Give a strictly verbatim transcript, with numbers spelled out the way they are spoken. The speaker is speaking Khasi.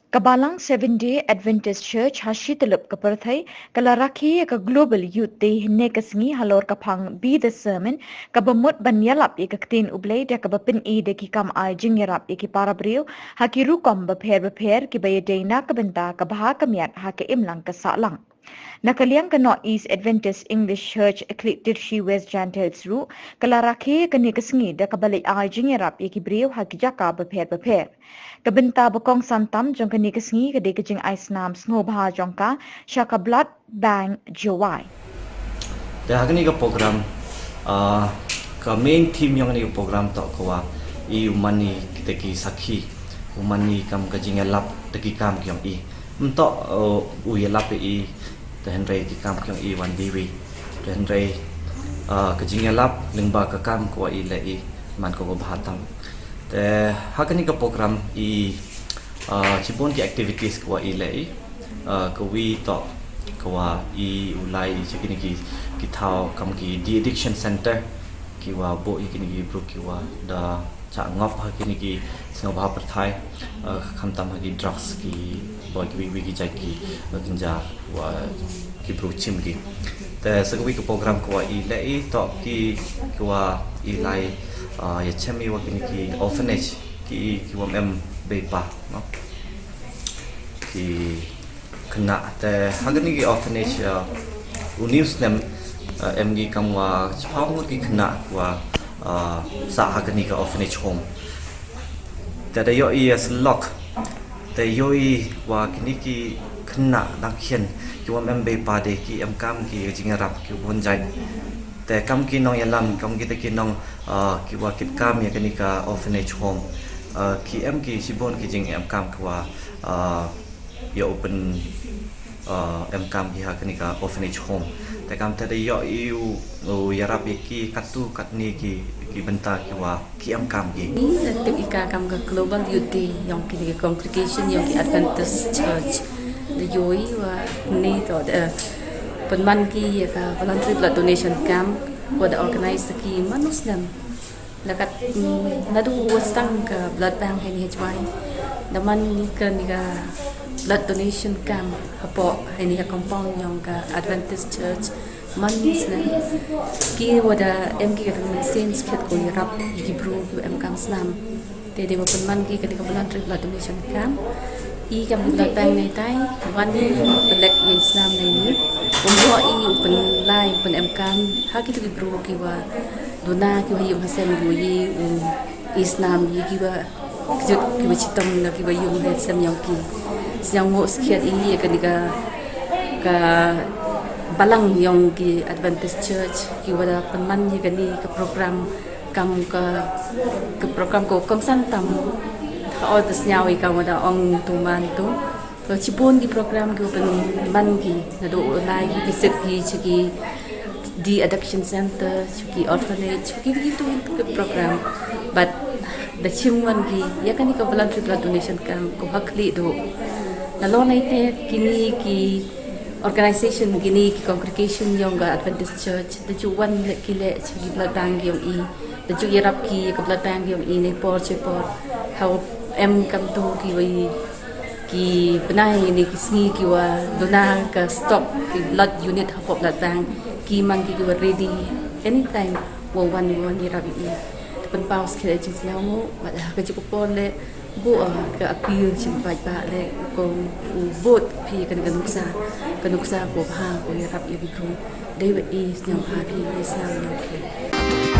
Ka Balang Seventh Day Adventist Church ha shityllup ka pyrthei ka la rakhe ïa ka Global Youth Day hynne ka sngi halor ka phang Be the Sermon, kaba mut ban ïalap ïa ka ktien U Blei da kaba pyni da ki kam ai jingïarap ïa ki para briew ha ki rukom bapher bapher kiba ïadei na ka bynta ka bha ka miat ha ka imlang ka sahlang. Na ka liang ka North East Adventist English Church Khliehtyrshi West Jaintia Hills ruh ka la rakhe kane ka sngi da kaba leit ai jingïarap ïa ki briew ha ki jaka bapher bapher. Ka bynta ba kongsan tam jong kane ka sngi ka dei ka jingai snam sngewbha jong ka sha ka Blood Bank Jowai. Te ha kane ka program, ah, ka main theme jong kane ka program toh ka wa i u man i kita ki sakhi, u man i kam ka jingïalap da ki kam ki jong i. Ym toh, uh, u ïalap ïa i, te hynrei ki kam ki jong i wan diwi. Te hynrei, uh, ka jingïalap lyngba ka kam ka wa i leh i man ka wa bha tam. Te ha kane ka program i, uh, shibun ki activities ka wa i leh i, uh, ka wi toh ka wa i u lai i sha kine ki, ki thaw kam ki de-addiction center, ki wa buh ïa kine ki briew ki wa da chah ngop ha kine ki sngewbha pyrthei, uh, khamtam ha ki drugs ki boi ki wi wi ki jait ki, uh, kynja wa ki briew chim ki. Te sa ka wi ka program ka wa i leh i toh ki, ki wa i lai, uh, ïa chem i wa kine ki orphanage ki, ki wa em bei pa, no? Ki khynnah te ha kane ki orphanage, uh, u new snem, uh, em ki kam wa chiphaw ngut ki khynnah wa, uh, sah ha kane ka orphanage home. Te da ïoh i, uh, syllok. Te ïoh i wa kine ki khynnah dang khian ki wa em bei pa de ki em kam ki jingïarap ki bun jait. Te kam ki nongïalam, kam kita ki nong, uh, ki wa kit kam ïa kane ka orphanage home. Uh, ki em ki shibun ki jingem kam ki wa, uh, ïa u pyn, uh, em kam ki ha kane ka orphanage home. Te kam te da ïoh i u, u ïarap ïa ki katto katne ki, ki bynta ki wa ki em kam ki. Ni da tip i ka kam ka Global Youth Day jong kine ki congregation jong ki Adventist Church. Da ïoh i wa ni toh da, uh, pynman ki ïa ka voluntary blood donation camp wa da organize ki man u snem. La kat, mm, naduh wa sdang ka blood bank ha ine i Jowai. Da man kane ka blood donation camp hapoh ha ine i compound jong ka Adventist Church man u snem. Ki wa da em ki ka mynsiem skhem ko ïarap ïa ki briew ki em kam snam. Te dei wa pynman ki kane ka voluntary blood donation camp. I kam blood bank neitai, wan i pynlek ïa i snam nei ni. Um ïoh i u pynlai u pynem kam ha kito ki briew ki wa duna ki wa ïung ha sem ki wa i, um, i snam ïa ki wa kjut ki wa chitom na ki wa ïung ha sem jong ki. Sñiawngooh skhiat i ïa kane ka, ka balang jong ki Adventist Church ki wa da pynman ïa kane ka program kam ka, ka program ko kongsan tam. Ka ot da sñiaw i ka wa da ong tu man tu. Ka chibun ki program ki wa pynman ki naduh u lai ki visit ki cha ki de-addiction center, cha ki orphanage, cha ki, ki tu ki program. But da chim wan ki ïa kane ka voluntary blood donation camp ko ha khlieh duh. Nalor nai te kine ki organization kine ki congregation jong ka Adventist Church da ju wan leh ki leh cha ki blood bank jong i, da ju ïarap ki ka blood bank jong i ne por che por. Haw em kam tu ki wa i ki bnai ne ki sngi ki wa duna ka stock ki blood unit hapoh blood bank, ki man ki ki wa ready anytime wa wan wan ïarap i. Te pynpaw skhem jingsiaw mo, bad ha ka juh ka por leh buh, ah, ka appeal jingpait ba leh ko u bud phi kan ka nuksa, ka nuksa ko bha ko ïarap ïa ki briew. Dei wa i sñiawbha phi, i sñiaw ïa phi.